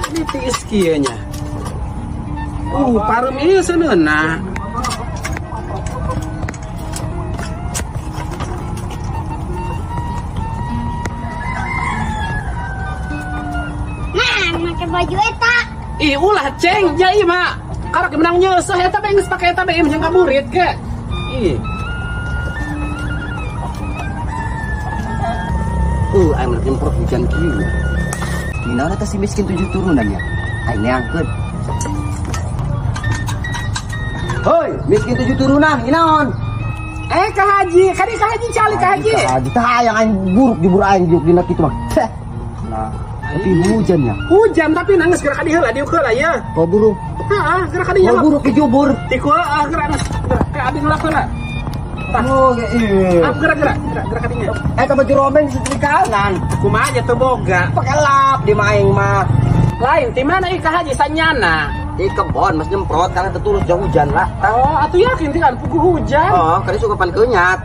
Ini tiis kieu nya. Pareum ieu seuneuna. Mang, make baju eta. Ih, ulah ceng, ja ieu mah. Karek menang nyeuseuh eta bae geus pake eta bae jeung kaburit ke. Ih. Aing mah nyemprot hujan kieu. Dinaon eta si miskin 7 turunan ya? Aing neangkeun. Hoi, miskin 7 turunan, inaon? Ka haji, kadi ka haji cali ka haji. Ka haji tah hayang aing buruk jubur aing juk dina kitu mah. Nah, tapi hujan ya. Hujan tapi nangis gerak ka dieu lah, dieu heula ya. Oh buruk. Heeh, gerak ka dieu. Oh buruk dijubur. Tiku heeh gerak geus. Gerak ka abdi ngelak heula. Tah. Oh, iya. Ah, gerak gerak gerak gerak ka dinya. Eta baju robeng setrikanan. Kumaha aja teu boga. Pake lap di mah aing mah. Lain ti mana ieu ka haji sanyana? Di kebon mas nyemprot karena terus jauh hujan lah. Oh, atuh yakin ti kan puguh hujan. Oh, kali suka pan kenyat.